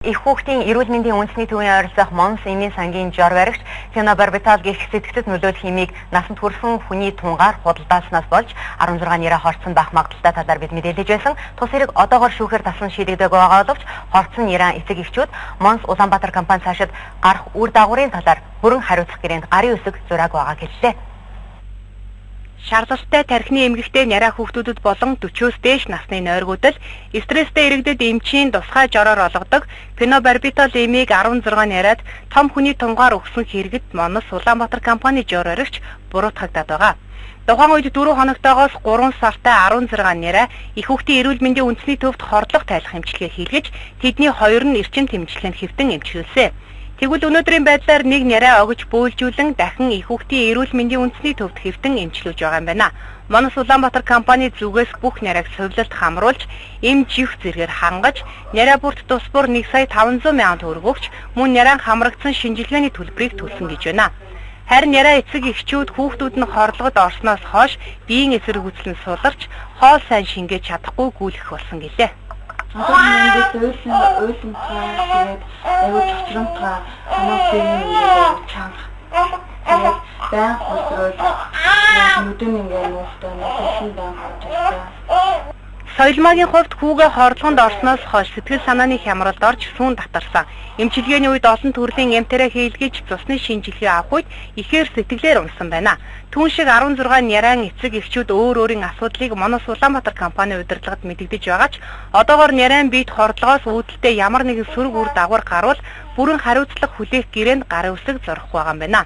Их хүүхдийн эрүүл мэндийн үндэсний төвийн ойролцоох Монс эмийн сангийн жор баригч фенобарбитал гэх сэтгэцэд нөлөөлөх эмийг насанд хүрсэн хүний тунгаар худалдаалснаас болж 16 нэрэ хорцсон байх магадлалтай талаар бид мэдээлж байсан. Тус хэрэг одоогор шүүхээр тасан шийдэгдэг байгаа боловч хорцсон нэрэн эцэг эхчүүд Монс Улаанбаатар компани цаашид гарах үр дагаврын талаар бүрэн хариуцах гэрээнд гарын үсэг зураагүй байгаа гэллээ. Шаардлагатай тархины эмгэгтэй няраа хүүхдүүдэд болон 40-өөс дээш насны нойргуудад стресстэй иргэдэд эмчийн тусгай жороор олгодог фенобарбитал эмийг 16 нараад том хүний тунгаар өгсөн хэрэгэд Монос Улаанбаатар компани жор баригч буруутгагдаад байгаа. Тухайн үед 4 хоногтойгоос 3 сартай 16 няраа их хүүхдийн эрүүл мэндийн үндэсний төвд хордлого тайлах эмчилгээ хийлгэж, тэдний хоёр нь эрчим тэмцлэнд хэвтэн эмчилүүлсэн. Тэгвэл өнөөдрийн байдлаар нэг няраа огж бөөлжүүлэн дахин их хүүхдийн эрүүл мэндийн үндэсний төвд хэвтэн эмчлүүлж байгаа юм байна. Монос Улаанбаатар компани зүгээс бүх няраг сувилалд хамруулж, эм живх зэргээр хангаж, няраа бүрт тус бүр 1 сая 500 мянган төгрөг өгч, мөн няраа хамрагдсан шинжилгээний төлбөрийг төлсөн гэж байна. Харин няраа эцэг эхчүүд хүүхдүүд нь хорлогод орсноос хойш биеийн эсэргүүцэл нь суларч, хоол сайн шингээж чадахгүй гүйлэх болсон гэлээ. Одоо ингээд уйлан уйламтгай, тэгээд аюу цочромтгай, хамаг би ингээд чанга. Тэгээд байн хөлдрөөл, нүдэн ингээд нуухтай, нүдэн байн хурж ирсэн. Соёлмаагийн хувьд хүүгээ хорлогонд орсноос хойш сэтгэл санааны хямралд орж сүүн татарсан. Эмчилгээний үед олон төрлийн эмтэрэ хийлгэж, цусны шинжилгээ авах үед ихээр сэтгэлээр унсан байна. Түүн шиг 16 нярайн эцэг эхчүүд өөр өөрийн асуудлыг Монос Улаанбаатар компани удирдлагад мэдэгдэж байгаа ч одоогоор нярайн биед хордлогоос үүдэлтэй ямар нэгэн сөрөг үр дагавар гарвал бүрэн хариуцлага хүлээх гэрээнд гарын үсэг зурах байгаа юм байна.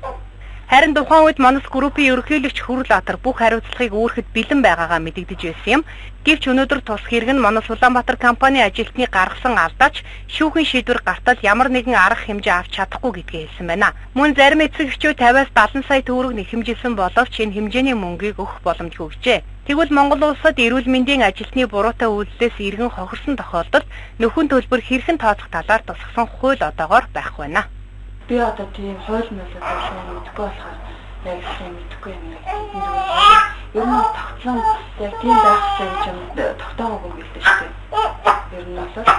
Харин тухайн үед Монос группийн ерөнхийлөгч Хүрлбаатар бүх хариуцлагыг үүрхэд бэлэн байгаагаа мэдэгдэж байсан юм. Гэвч өнөөдөр тус хэрэг нь Монос Улаанбаатар компани ажилтны гаргасан алдаач шүүхийн шийдвэр гартал ямар нэгэн арга хэмжээ авч чадахгүй гэдгээ хэлсэн байна. Мөн зарим эцэг эхчүүд 50-аас 70 сая төгрөг нэхэмжилсэн боловч энэ хэмжээний мөнгийг өгөх боломжгүй гэжээ. Тэгвэл Монгол улсад эрүүл мэндийн ажилтны буруутай үйлдэлээс иргэн хохирсон тохиолдолд нөхөн төлбөр хэрхэн тооцох талаар тусгасан хууль одоогоор байхгүй байна. Би одоо тийм хууль муулиуд сайн мэдэхгүй болохоор яг сайн мэдэхгүй юм яг. Ер нь тогтсон яг тийм байх хэрэгтэй гэж юм тогтоогоогүй юм билээ шүү дээ. Ер нь бол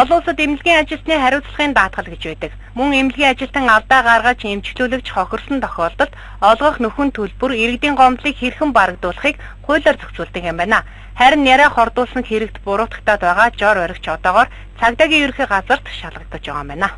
Олон улсад эмнэлгийн ажилтны хариуцлагын даатгал гэж байдаг. Мөн эмнэлгийн ажилтан алдаа гаргаж эмчилүүлэгч хохирсон тохиолдолд олгох нөхөн төлбөр иргэдийн гомдлыг хэрхэн барагдуулахыг хуулиар зохицуулдаг юм байна. Харин няраа хордуулсан хэрэгт буруутгагдаад байгаа жор баригч одоогоор цагдаагийн ерөнхий газарт шалгагдаж байгаа юм байна.